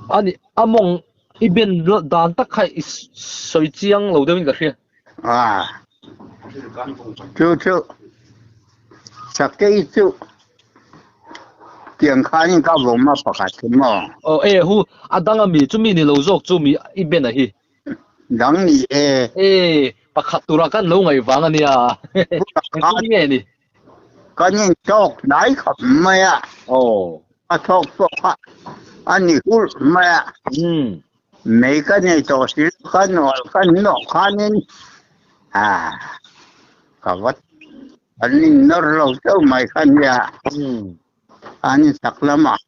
Ani a mawng i ben dan tak kha i sawi chiang lo deuhin ka hria. A chu chu sakei chu tiang khanin ka vawm a pakhat chu maw. Aw e hu a dang ami chumi ni lo zawk chu mi i ben a hi. Dang ni e. E pakhat tura kan lo ngaih vang ania. Engtin nge ni? Kan in tawk hnai khawp mai a. Aw. A thawk pawh kha a ni hulh mai a. Umm. Mei ka nei tawh si lo, ka nual ka nawh khanin a ka va an in nawr lo deuh mai kha nia. Umm. An in sak lamah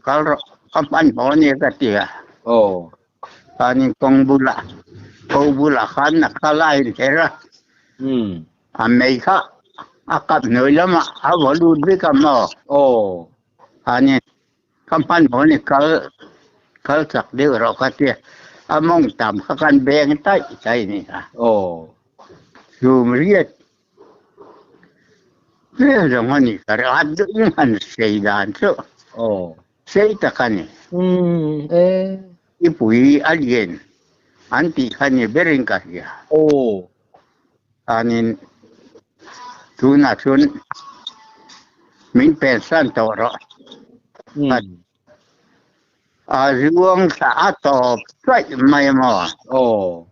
kal rawh ka hmanhmawh a nia ka ti a. Aw. An in kawng bulah ko bulah khan a kal a inher a. Umm. A mei kha a kap hnuai lamah a vaw lut vek a maw? Aw. Ani ka hmanhmawh ni kal kal chak deuh rawh ka tia a mawng tam kha kan beng taih taih ni kha. Aw. Chum riat vel zawng a ni ka ring a duh han sei dan chu. Aw. Sei tak a ni. Umm e. I pui a lian an tih kha ni berin ka hria. Aw. Anin tunah chuan min pensan tawh rawh. Umm. A zuang thla a tawp chaih mai maw? Aw.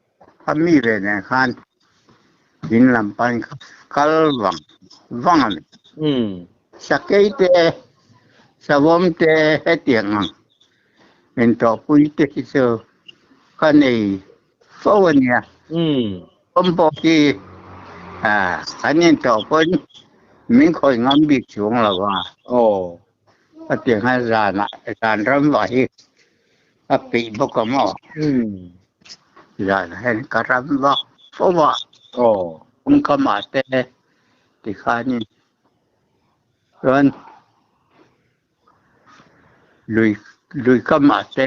A mi ve nen khan in lam pan kal vang vang a ni. Umm. Sakei te, savawm te hetiang ang intawhpui te hi chu ka nei fo a nia. Umm. Awm pawh hi kan intawhpawhin min khawih ngam bik chuang lo a. Aw. Hetiang hian zanah zan ram vah hi a peih bawk a maw? Umm. Zanah hian ka ram vak fo a. Aw. Kawngkamah te tikhanin chuan lui lui kamah te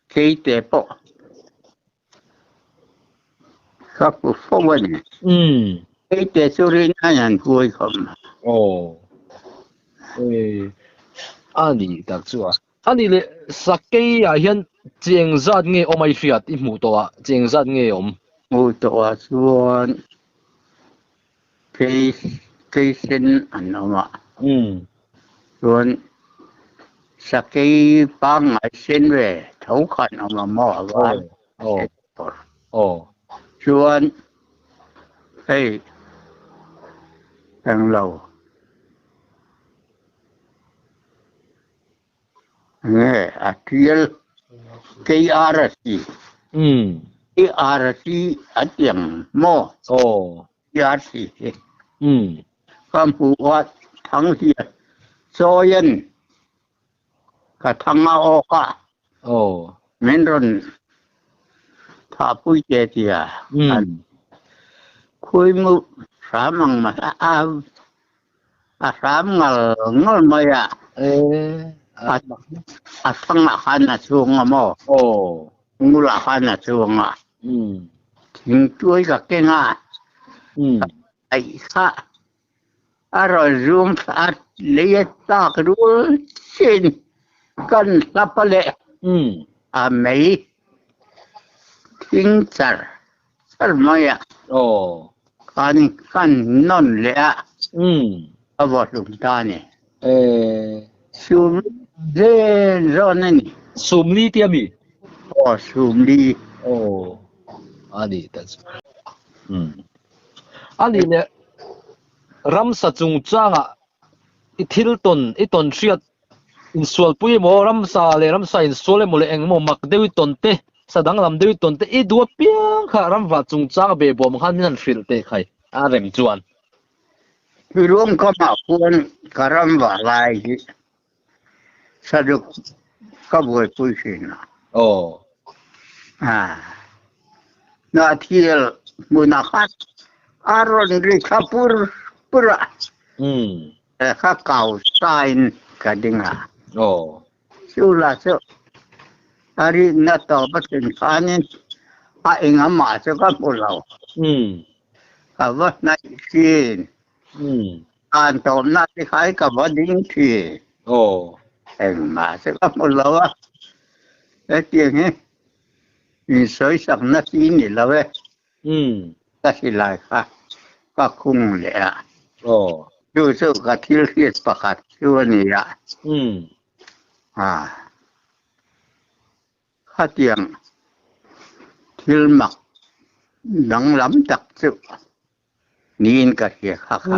keite pawh ka hmu fo a ni. Umm. Keite chu rin a han huai khawp mai. Aw. E a ni tak chu a. A ni leh sakei ah hian cheng zat nge awm a i hriat i hmuh tawh ah cheng zat nge awm? Hmuh tawh ah chuan kei kei sen an awm a. Umm. Chuan sakei pangngai sen ve tho khan awm a maw a var Aw. sen tur. Aw. Chuan hei englo. Nge a tial KRC. Umm. KRC a tiang maw? Aw. KRC hi. Umm. Ka hmuh a thang hi a chawian ka thang a awk a. Aw. Min rawn thahpui te tia. Umm. Khuimu hram ang mai a A hram ngal ngal mai a. A thangah khan a chuang a maw? Aw. Ngulah khan a chuang a. Thingtuai ka keng a. Aih kha a rawn zum thla a, lei a tlak rual chin kan hlap a leh. A mei thing char char mai a. Aw. Kan kan nawn leh a. Umm. A vaw hlum ta a ni. Eh. Sum zen zawn a ni. Sumli tia mi? Aw sumli. Aw. A ni ta chu. Umm. A ni leh ramsa chungchangah i thil tawn i tawn hriat Insualpui emaw, ramsa leh ramsa insual emaw leh engemaw mak deuh i tawn te, sa danglam deuh i tawn te, i duh apiang kha ramva chungchang a behbawm khan min han hrilh teh khai a rem chuan. Tuiruang kamah khuan ka ramva lai hi saduk ka buaipui thin a. Aw. Hnahthil hmunah khan a rawn ri thla pur pur a. Umm. Ka kau sain. ka ding a. Aw. Chu lah chu a rikna tawp a thlen khanin a eng amah chu ka hmu lo. Ka va hnaih thin. An tawpna te kha hi ka va ding thin. Aw. Engmah chu ka hmu lo a. Hetiang hi insawisakna chi ni lo e. Ka silai kha ka khung leh a. Aw. Chu chu ka thil hriat pakhat chu a ni a. Khatiang thil mak danglam tak chu niin ka hria kha kha.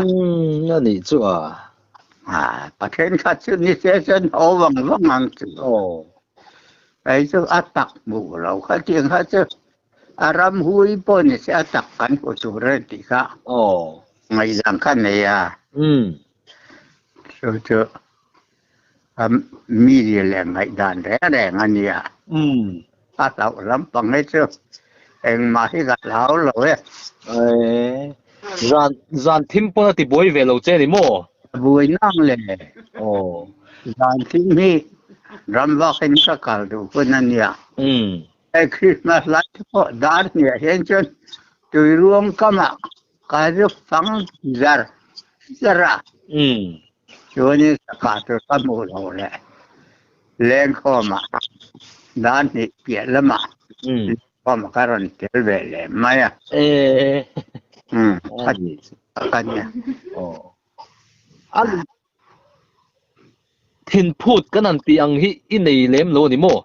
A nih chu a. Pa thenkhat chu ni se chuan haw vang vang ang chu. Aw. Kei chu a tak hmuh lo khatiang kha chu a ram hui pawh ni se a tak kan hmu tur a ni tih kha. Aw. Ngaihdan kha nei a. Chu chu A mi leh ngaihdan reng reng a nia. A hlauh lampang hi chu engmah hi ka hlau lo e. Zan zan thim pawn a ti buai ve lo che ni maw? A buai nang le. Aw. Zan thim hi ram vakin ka kal duh hun a nia. Hei Christmas lai te pawh dar hniah hian chuan tuiruang kamah ka zu fang zar zar a. Chuanin saka chu ka hmuh loh leh lengkhawmah dan hnih piah lamah lengkhawmah ka rawn tel ve leh mai a. Ka nia. Thinphut kan han tih ang hi i nei lem lo a ni maw?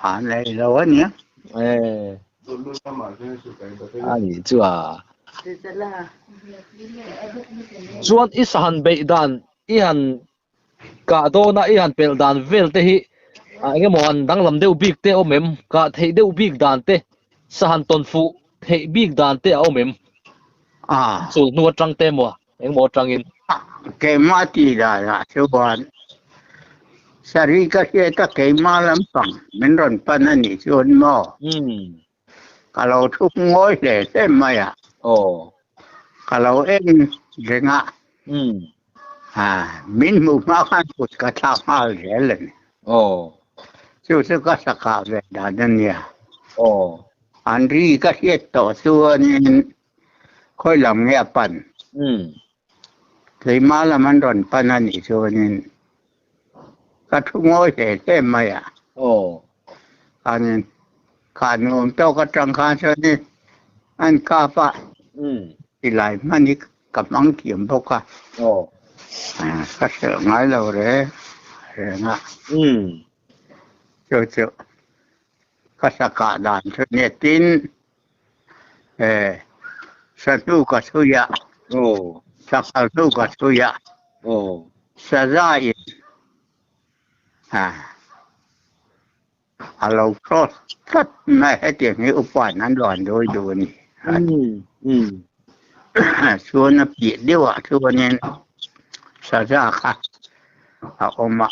Ha nei lo a nia. A nih chu a. Chuan i sahan beih dan i han kah dawn a i han pelh dan vel te hi eng emaw han danglam deuh bik te a awm em? Kah theih deuh bik dan te, sahan tawn fuh theih bik dan te a awm em? Chul hnu atang te emaw Engmaw atangin? Keimah tih danah chuan Sari ka hriat a keimah lampang min rawn pan a nih chuan maw? Ka lo thup ngawi hle hle mai a. Ka lo en reng a. Min hmuh hma khan kut ka thlak nghal zel a ni. Chu chu ka sakah ve dan a nia. An ri ka hriat tawh chuanin Khawi lam nge a pan? Keimah lam an rawn pan a nih chuanin ka thu ngawi hle hle mai a. Khanin kha nuam tawk atang khan chuanin an kap a, silai hman hi ka hmang thiam bawk a. Ka hrelh ngai lo reng reng a. Chu chu ka sakah dan chu nia tin Sahnu ka chhui a, sanghal hnu ka chhui a, saza in a lo cross tlat mai hetiang hi upain an rawn dawi duh a ni. Chuan a piah deuhah chuanin saza kha a awm a,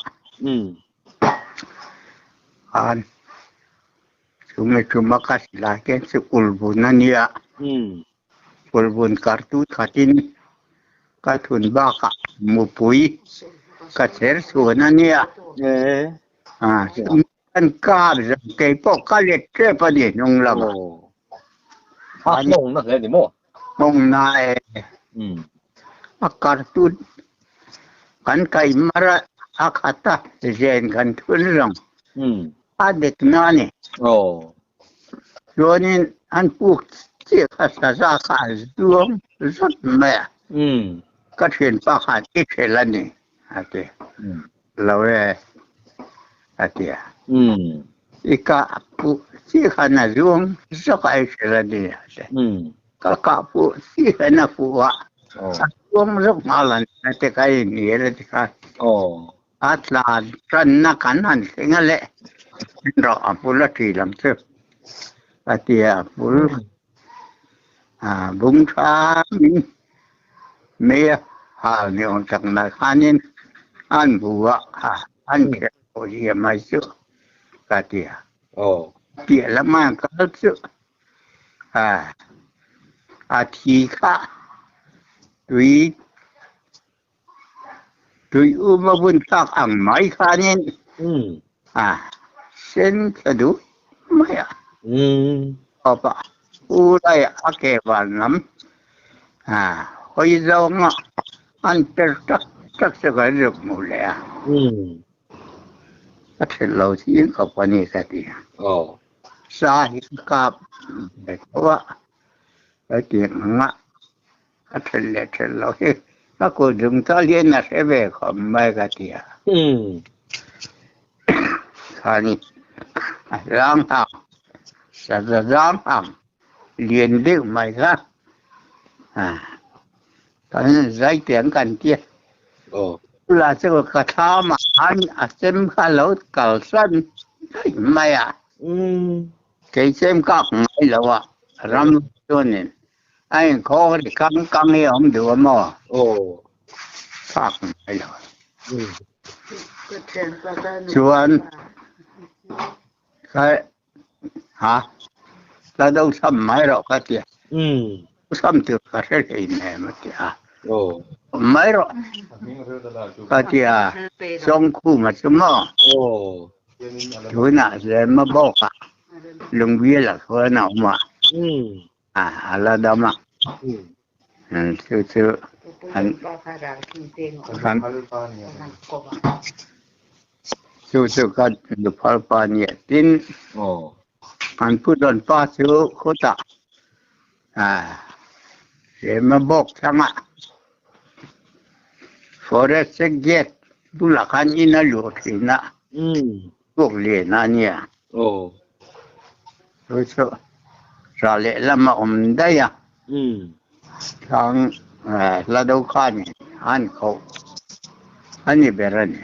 khan Chumi chuma ka silai ken chu ulbun a nia. Ulbun kartu thatin ka thun bakah mupui ka chher chhuan a nia. Kan kar zan kei pawh ka let tep a ni hnung lamah. A nghawng na hle ni maw? Nghawng na e. A kartu kan kaih mar a, a khat a, zen kan thun zawng. A dik na a ni. Chuanin an puk chiah kha saza kha a zuam zawt mai a. Ka thianpa khan i hrel a ni a ti. Lo e a ti a. I kah puh chiah khan a zuam zawk a i hrel a ni a ti. Ka kah puh chiah khan a fuh a, a zuam zawk nghal a ni a ti kha i hnial a ti kha. A tlan tanna kan han thleng a le, rawh a bul a ṭi lam chu a ti a, a bul bung tha min mei a hal ni awm tak mai khanin an bu a, an kher pawh zia mai chu ka ti a. Piah lama an kal chu a thi kha tui. Tui um a vun tak ang mai khanin a sen thla duh mai a. Tawpa u lai a ke van lam a hawi zawnga an per tak tak chu kan zuk hmu leh a. Ka ṭhelh lo chiang khawp a ni ka ti a. Sa hi ka kap ve tho a, hetiang anga Ka ṭhelh leh ṭhelh lo hi ka kut zung tal hian a hre ve khawp mai ka ti a. Khani a zang hang, saza zang hang lian deuh mai kha kan zai tiang kan tia. Chula chu ka thlam ah khan a chem kha lo kalsan daih mai a. Kei chem kak ngai lo a, ram chuanin A inkhawng ri kang kang hi a awm duh a maw? Aw. Phak ngai lo. Chuan ka ha la do sam mai rawh ka ti a. Sam tur ka hre hlei nem a ti a. Aw. Mai rawh ka ti a. Sawngkhuma chu maw? Aw. Tunah Zema bawkah Lungbiala khuan a awm a. A la dam a. Chu chu an chu chu ka nuphal pa nia tin an pu dawn pa chu khutah Rema bawk thlang a Forest gate bulah khan in a luh thin a. Tuak lian a nia. Chu chu ra lehlam a awm daih a. Thlang hla do khan an khoh a ni ber a ni.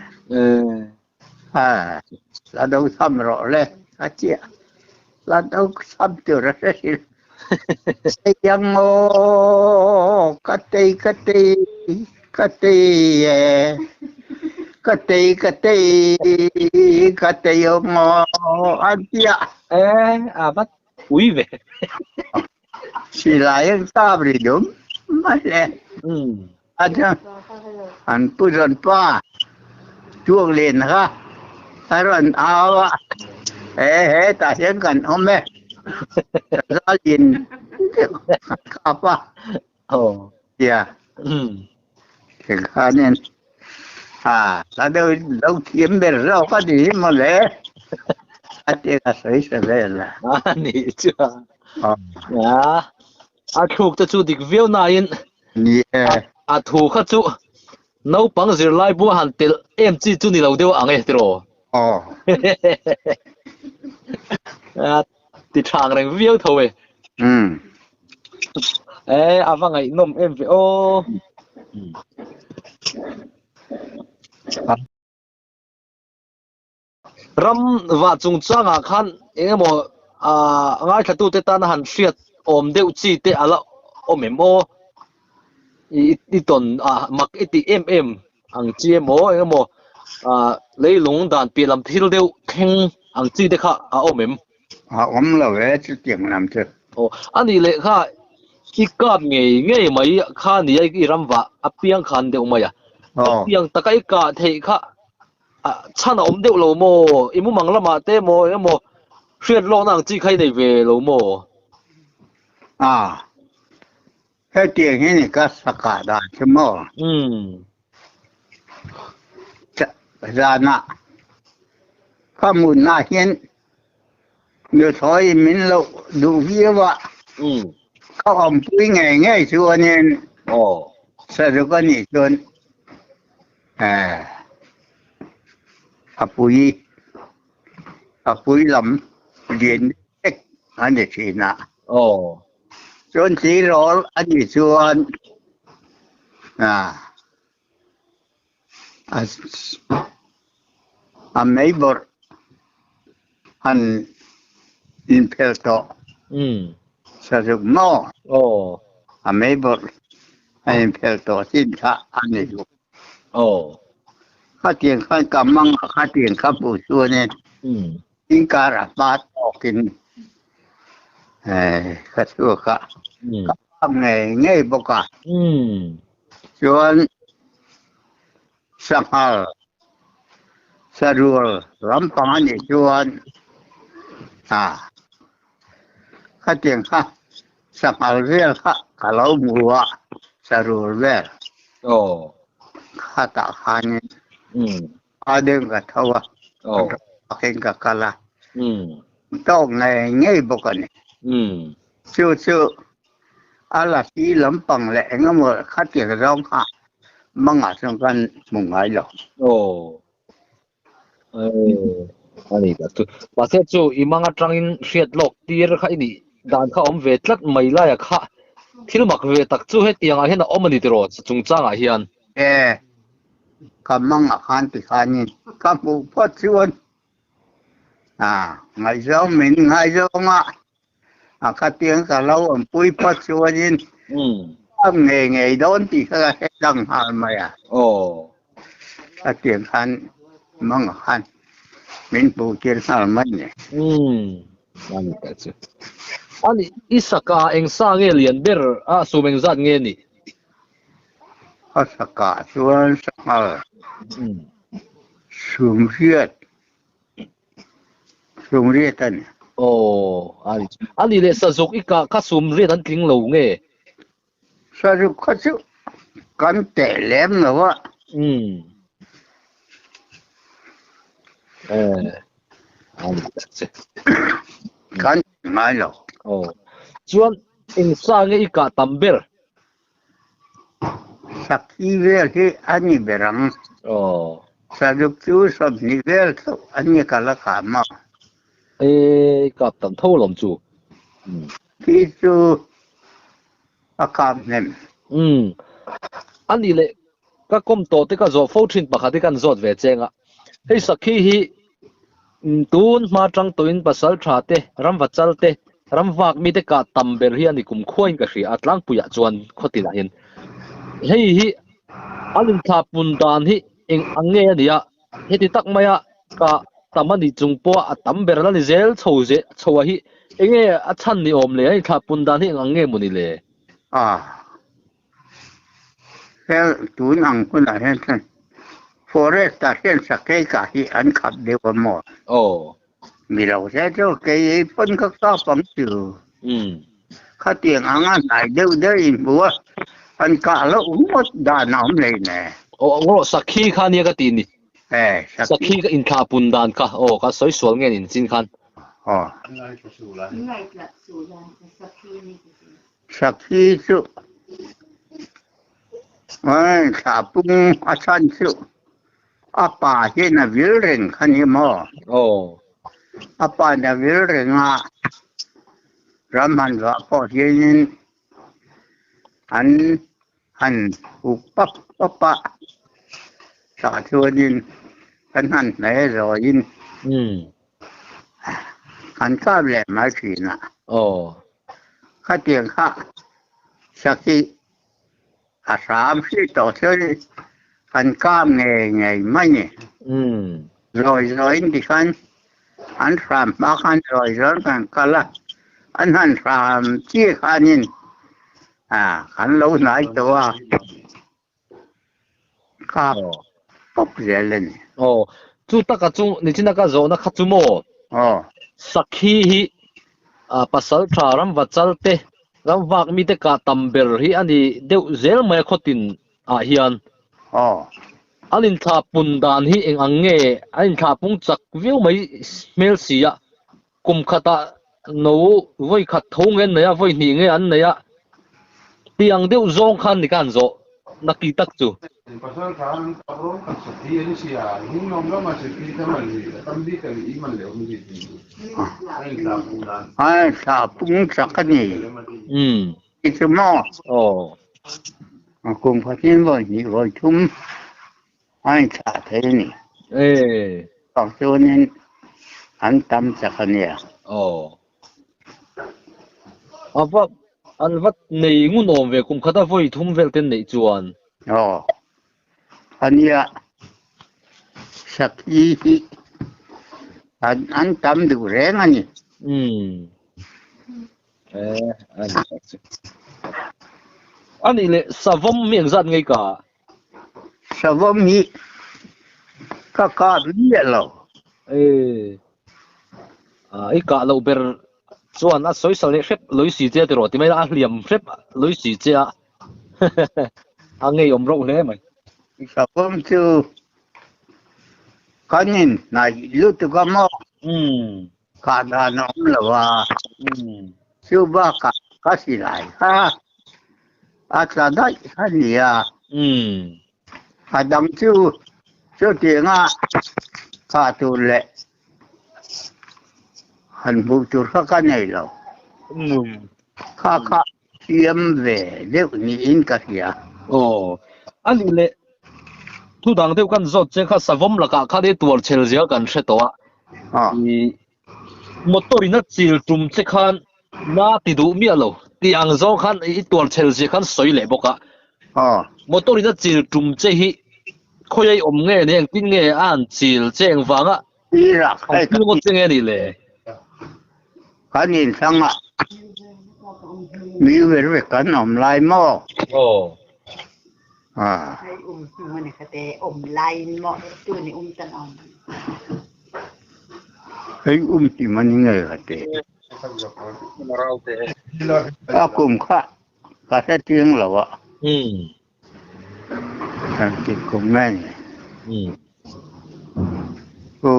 Hla do tham rawh le a tia. Hla do tham tur a hre hrilh. Hei ang aw, ka tei ka tei ka tei e, ka tei ka tei ka tei ang aw an ti a. E, a va ui ve. Silai an kap ri dum mai le. A chuan an pu zawn pa tuak len kha a rawn au a, He he tah hian kan awm e, zal in kan kap a tia tikhanin a la deuh lo thiam ber zawk a ni hi mawle a ti ka sawi sa vel a. A nih chuan a thluk te chu dik viau nain Ni e. A thu kha chu naupang zirlai bua han telh em chi chu ni lo deuh ang e tiraw? Aw. A ti thang reng viau tho e. Umm. E a va ngaihnawm em ve aw. Ram vah chungchangah khan eng emaw ngaithlatute tana han hriat awm deuh chi te a la awm em aw? I tawn mak i tih em em ang chi emaw eng emaw leilung dan piah lam thil deuh thleng ang chi te kha a awm em? A awm lo e chutiang lam chu. Aw a nih leh kha i kap ngei ngei mai kha nia i ram vah a piang khan deuh mai a. A piang taka i kah theih kha Chhan a awm deuh lo maw? I mumang lamah te maw eng emaw hriat lawkna ang chi kha i nei ve lo maw? A, hetiang hi ni ka sakah dan chu maw? Umm. Zanah ka mutna hian nuthlawi min loh duh viau a, ka awmpui ngei ngei chuanin saruk a nih chuan A pui a pui lam lian vek a ni thin a. Chuan tleirawl a nih chuan a mei bawrh han inphelh tawh sazuk maw? A mei bawrh a inphelh tawh chin kha a ni duh. Khatiang khan ka mang a, khatiang kha hmuh chuanin inkar a hma tawkin ka chhuak a, ka phak ngei ngei bawk a. Chuan. Sanghal sarual lampang a nih chuan ah khatiang kha sanghal vel kha ka lo hmu a, sarual vel khatah khanin a deuh ka tho a, akin ka kal a, tawk ngei ngei bawk a ni. Chu chu a la si lampang leh eng emaw khatiang zawng kha mangah chuan kan hmu ngai lo. Aw. A ni tak chu. Mahse chu i mang atangin hriat lawk tir kha i nih dan kha awm ve tlat mai laia kha thil mak ve tak chu hetiang ah hian a awm a ni tiraw chungchangah hian. E, ka mangah khan tikhanin ka hmuh phawt chuan a ngaihzawng min ngaizawng a A khatiang ka lo awmpui phawt chuanin a ngei ngei dawn tih kha ka hre tlang nghal mai a. Khatiang khan manga khan min hmuh tir nghal mai ni. Ani tak chu. Ani i saka eng sa nge lian ber a sum eng zat nge ni? A saka chuan sanghal sum hriat Sumriat a ni. Aw, a ni. A nih leh sazuk i kah kha sumriat an tling lo nge? Sazuk kha chu kan teh lem lo a. Umm. Eh, a ni tak che. Kan teh ngai lo. Aw. Chuan eng sa nge i kah tam ber? Sakhi vel hi a ni ber ang. Aw. Sazuk chu 20 vel chauh a ni ka la kah maw? E, kap tam tho lawm chu. Khi chu a kap hnem. Umm. A nih leh ka kawm tawh te ka zawh fo thin pakhat hi kan zawt ve cheng a. Hei sakhi hi tun hma tang tawhin pasal tha te, ramvachal te, ramvak mite kah tam ber hi a ni kum khuain ka hria a, tlangpuiah chuan khawtinah hian. Hei hi an inthlah pun dan hi eng ang nge a ni a, heti tak maia kah tam a nih chung pawha a tam ber la ni zel chho ze chho a hi eng nge a chhan ni awm le, an inthlah pun dan hi eng ang nge maw ni le? A. Hel tun ang hunah hian chuan forest ah hian sakei kah hi an khap deuh a maw? Aw. Mi lo se chu kei ei pawn ka kap ang chu. Khatiang anga hnai deuh deuh in hmu a, an kah loh ngawt dan a awm hlei ne. Aw ngawh sakhi kha nia ka tih ni. Eh, sakhi. Sakhi ka inthlah pun dan kha. Aw ka sawi sual nge nin chin khan. Aw. Sakhi chu thlah pung a chhan chu a pa hian a vil reng kha ni maw? A pa in a vil reng a, ram han vah pawh hianin an han uk pap pap a, tah chuanin kan han hne zawiin An kap leh mai thin a. Aw. Khatiang kha sakhi a hram hrih tawh chuan an kap ngei ngei mai ni. Umm. Zawi zawiin tikhan an hram hma khan zawi zawiin kan kal a, an han hram chiah khanin kan lo hnai tawh a. Kap pawp zel a ni. Aw, chu taka chu nichina ka zawhna kha chu maw? Aw. Sakhi hi pasal tha ramvachal te, ramvak mite kah tam ber hi a ni deuh zel mai a khawtin ah hian. Aw. An inthlah pun dan hi eng ang nge? An inthlah pung chak viau mai hmel si a, Kum khatah no vawi khat tho nge an nei a, vawi hnih nge an nei a, tih ang deuh zawng khan ni khan zawh na ki tak chu. Ai thla pung chak a ni. Umm. Ti chu maw? Aw. Kum khatin vawi hnih vawi thum A inthlah thei a ni. E. Pak chuanin an tam chak a nia. Aw. A va an va nei ngun awm ve kum khat a vawi thum vel ten neih chuan. Aw. A nia. Sakhi hi an an tam duh reng a ni. Umm. E a ni tak chu. A nih leh savawm mi engzat ngei ka? Savawm hi. Ka kap miah lo. E i kah loh ber chuan a sawisal leh hrep lawih si che a ti rawh ti mai a, a hliam hrep lawih si che a a ngeiawm reuh hle mai. Savawm chu kan in hnaih lutuk a maw? Umm. Kah dan a awm lo a. Umm. Chu bakah ka silai kha a tla daih a nia. Umm. A dang chu chutianga kah tur leh han hmuh tur kha ka nei lo. Kha kha thiam ve deuh niin ka hria. Aw, a nih leh thu dang deuh kan zawt che kha savawm lakah khan i tuar chhel zel kan hre tawh a. I motor in a chil tum che khan na ti duh miah lo tih ang zawng khan i tuar chhel zia khan sawi leh bawk a. Motor in a chil tum che hi khawi a i awm nge ni engtin nge a han chil che engvanga an chil ngawt che nge ni le? Kan inthlang a mi ver vek kan awm lai maw? Aw. Hei um ti man i ngei ka ti. A kum kha ka hre chiang lo a. Kan ti kum nge ni. Chu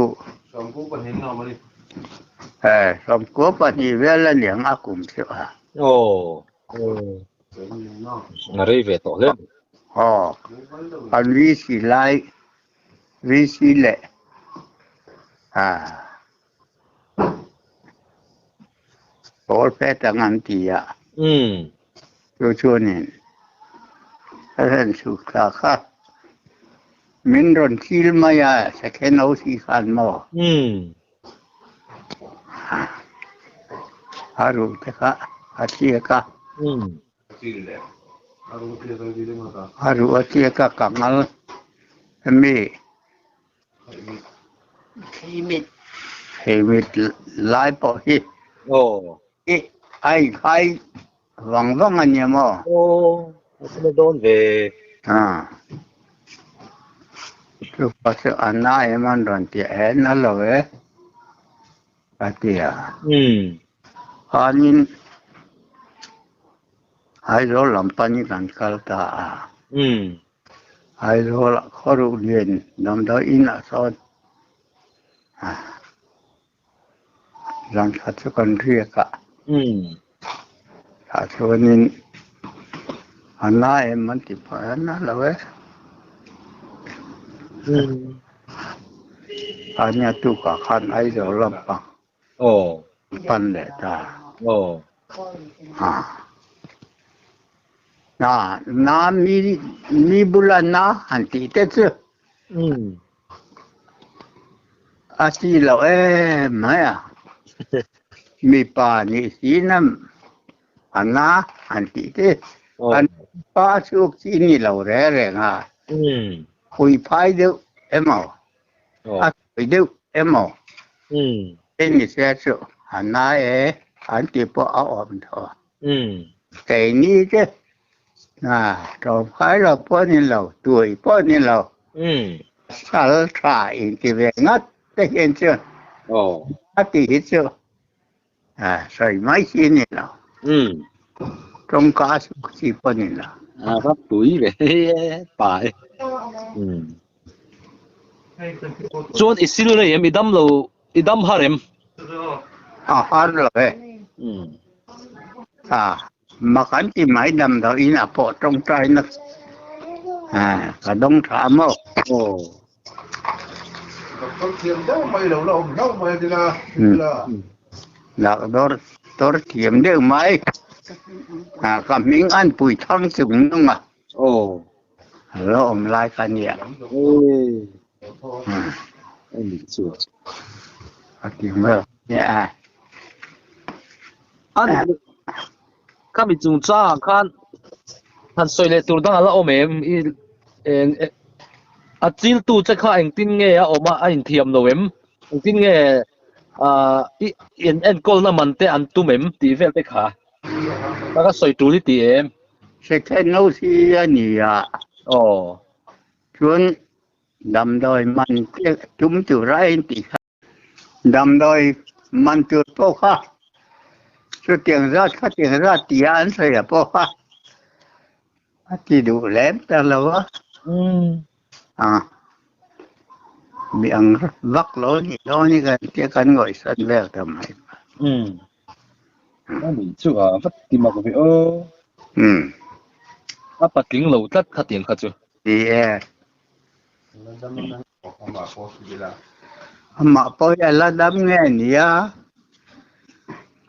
sawmkua pahnih vel a niang a kum chu a. A rei ve tawh hle. Aw, kan VC lai, VC leh ah pawl phet ang an ti a. Chu chuanin ka rawn chhuk thla kha min rawn thil mai a, second OC khan maw? A ruh te kha a tliak a. A ruh a tliak a ka ngal hemi Heimit lai pawh hi a inkhai vang vang a nia maw? Aw, a sima dawn ve. Chupa chu a na em an rawn ti a, e na lo e a ti a. Khanin Aizawl lam panin kan kal ta a. Aizawlah khawruh lian damdawi inah sawn zan khat chu kan riak a. Tah chuanin a na em an ti phah a, na lo e. Ania tukah khan Aizawl lampang pan leh ta. Na na mi mi bula na han tih te chu a ti lo em mai a. Mipa nih sin a a na han tih te an pa chhuak chi ni lo reng reng a. Hui phai deuh emaw a sawi deuh emaw ni se chu a na e an tih pawh a awm tho a. Keini te tlawmngai lo pawh ni lo, tui pawh ni lo, sal tha inti ve ngat te hian chu a ti hi chu sawi mai chi a ni lo. Tawngka chhuak chi pawh a ni lo. A va pui ve pa e. Chuan i sil rei em? I dam lo, i dam har em? A har lo e. A mak an ti mai dam lo in a pawh tawngtai na ka dawng tha maw? Aw. Doctor thiam deuh mai lo la awm hlauh mai a ti la. Doctor thiam deuh mai. Ka hming an pui thang chung nung a. Aw. Lo awm lai kha nia. Ani chu. A ti mai. Nia. An khami chungchangah khan han sawi leh tur dang a la awm em? I eng a chiltu che kha engtin nge a awm a, a inthiam lo em? Engtin nge i in enkawlna man te an tum em tih vel te kha. Ka ka sawi tul i ti em? Second no si a ni a. Aw. Chuan Damdawi man te tum tur a in tih kha. Damdawi man tur pawh kha chutiang zat khatiang zat tia an sawi a pawh kha a ti duh lem ta lo a. A mi ang vak lo nih dawn hi kan tia kan ngawihsan vel ta mai. A nih chu a va ti mak ve aw. A patling lo tlat khatiang kha chu. Ni e. Amah pawh hi a la dam nge nia,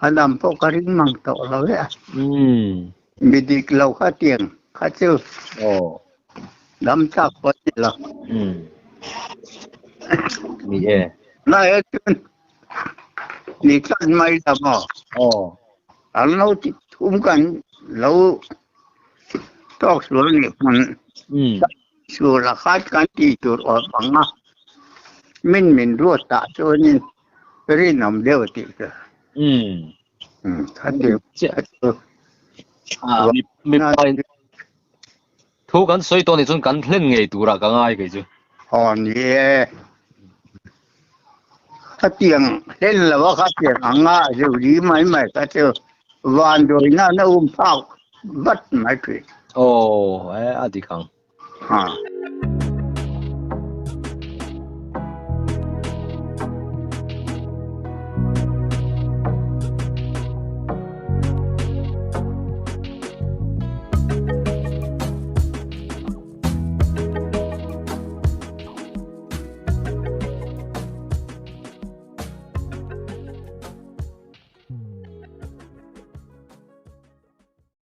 a dam pawh ka ring mang tawh lo e. Mi dik lo kha tiang kha chu dam chak pawh a ni lo. Ni e. Nai e chuan ni tlat mai la maw? An lo ti thum kan lo tawk sual nih hmun. Sur a khat kan tih tur awm ang a, min min ruat tah chuanin rinawm deuh tih chu. Kha ti chiah chu. Mipa in thu kan sawi tawh nih chuan kan hlen ngei turah ka ngai kei chu. Aw ni e. Khatiang hlen lo a khatiang anga zuri mai mai kha chu vanduaina na um phak vat mai thin. Aw e a dik ang. Ha.